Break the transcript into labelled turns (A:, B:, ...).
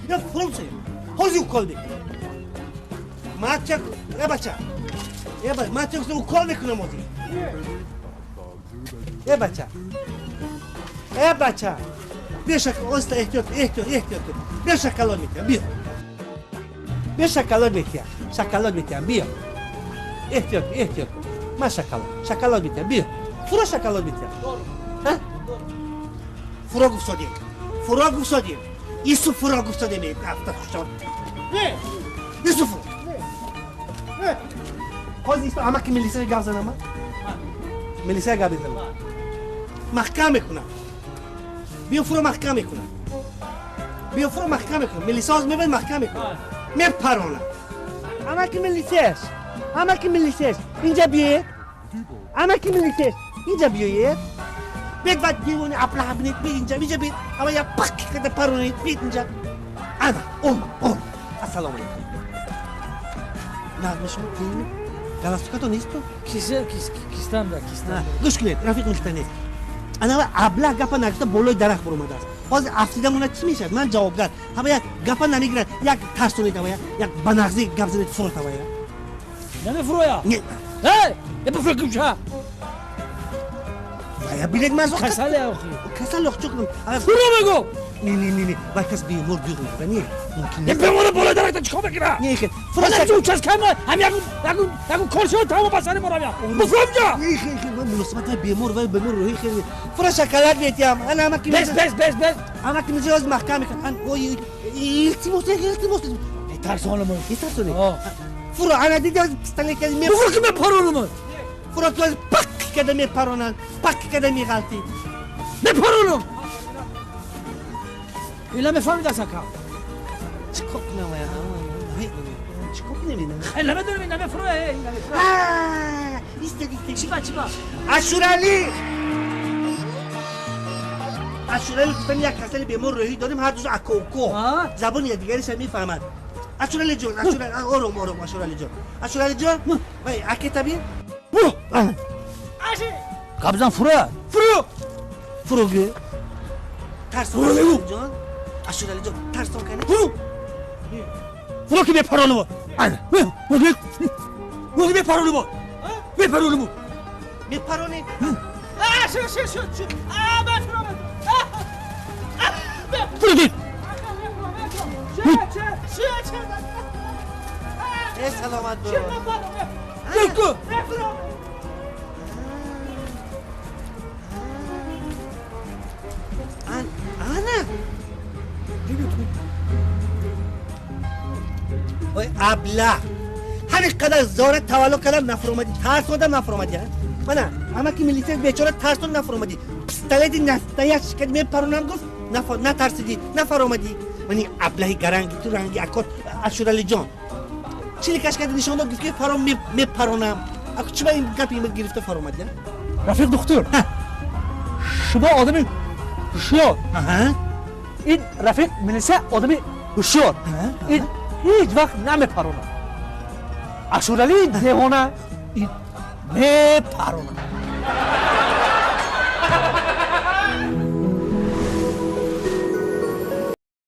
A: Я фурӯ ҳозир укол мекунам. Мача, э бача. Э бача, мача укол мекунам ҳозир. Э бача. Э бача. Биё оста эҳтиёт, эҳтиёт, эҳтиёт. Биё шоколад метиҳам, биё. Биё шоколад метиҳам. Шоколад метиҳам, биё. Эҳтиёт, эҳтиёт. Ма шоколад, шоколад метиҳам, биё. Фуро шоколад метиҳам. Ҳа? Фуро гуфтодем. Фуро гуфтодем. Ису фуро гуфтодем. Афта хушон. Ису фуро. Ҳозир исто амаки милисия гап занама? Милисия гап мезанам. Маҳкам мекунам. Биё фуро маҳкам мекунам. Биё фуро маҳкам мекунам. Милисия ҳозир мебинад маҳкам мекунам. Мепаронам. Амаки милисияш. Амаки милисияш. Инҷа биёед. Амаки милисияш. Инҷа биёед. Бед ва девони аблаҳ бинед. Бед инҷа, инҷа бед. Ама я пак карда паронед. Бед инҷа. Ана, ом, ом. Ассалому алайкум. Нағми шумо тинми? Галастукато несту?
B: Кистам да, кистам.
A: Гӯш кунед, рафиқ милитсионер. Ана аблаҳ гапа нагуфта болои дарахт буромадааст. Ҳозир афтида монад чӣ мешавад? Ман ҷавобгар. Ҳама як гапа намегирад, як тарсонед ҳама як ба нағзӣ гап занед фурот ҳама я.
B: Намефуроя?
A: Не.
B: Эй, бифуро гумша.
A: Вая билет ман
B: Касале охи.
A: Касал ох чӣ кунам?
B: Фуро мегӯ.
A: Не, не, не, не. Вай кас бемор дюғ мекунад. Не. Мумкин
B: Не
A: нест.
B: Бемора болои дарахта чӣ кор мекунад?
A: Не, хе. Фуро
B: Фуро участка ма ҳам ягон ягон ягон кор шуд тамом ба сари морам я. Буфуро инҷа.
A: Не, хе, хе, муносибат вай бемор, вай бемор рӯҳи хе. Фуро шоколад метиҳам. Ана амаки
B: Бес, бес, бес, бес.
A: Амаки милисия ҳозир маҳкам мекунад. Ан ой, илтимос, илтимос.
B: Метарсонам.
A: Метарсонед? Фуро, ана диди ҳозир пистолет карди ме.
B: Буфуро ки мепаронам.
A: Фуро ки ҳозир пак карда мепаронанд, пак карда меғалтӣ.
B: Мепаронам. Ила мефаҳмид асака.
A: Чӣ кор кунам ая? Чӣ кор кунем ина?
B: Хеле намедонам, ин намефуро, ин намефуро.
A: Истед, истед.
B: Чӣ ба, чӣ ба?
A: Ашуралӣ! Ашуралӣ гуфтам як касали бемор рӯҳӣ дорем, ҳар дузо акоуко. Забони якдигариша мефаҳмад. Ашуралӣ ҷон, Ашуралӣ, ором, ором, Ашуралӣ ҷон. Ашуралӣ ҷон, вай акета бин.
B: Аши! Гап зан фуро.
A: Фуро! Фуро гӯ. Тарсон
B: Фуро мегӯ.
A: Ҷон. Ашуралӣ ҷон, тарсон кани.
B: Фуро! Фуро ки мепаронам. Ана. Фуро ки мепаронам. Мепаронам.
A: Мепаронӣ?
B: Шу, шу, шу, шу. Мефуро. Фуро дид.
A: Э, саломат бош.
B: Бигӯ.
A: Ана. Ой, аблаҳ. Ҳамин қадар зора таваллуд кардам нафуромадӣ. Тарсондам нафуромадӣ, а? Мана, амаки милитсия бечора тарсон нафуромадӣ. Пистолети настоящий ки мепаронам гуфт, натарсидӣ, нафаромадӣ. Мани аблаҳи гаранги ту ранги акот Ашуралӣ ҷон. Чили каш карда нишон дод, гуфт ки фаром мепаронам. Аку чӣ ба ин гапи ин гирифта фаромадӣ, а?
B: Рафиқ духтур. Шумо одами ҳушёр. Ин рафиқ милисия одами ҳушёр. Ин ҳеҷ вақт намепаронад. Ашуралии девона ин мепаронад.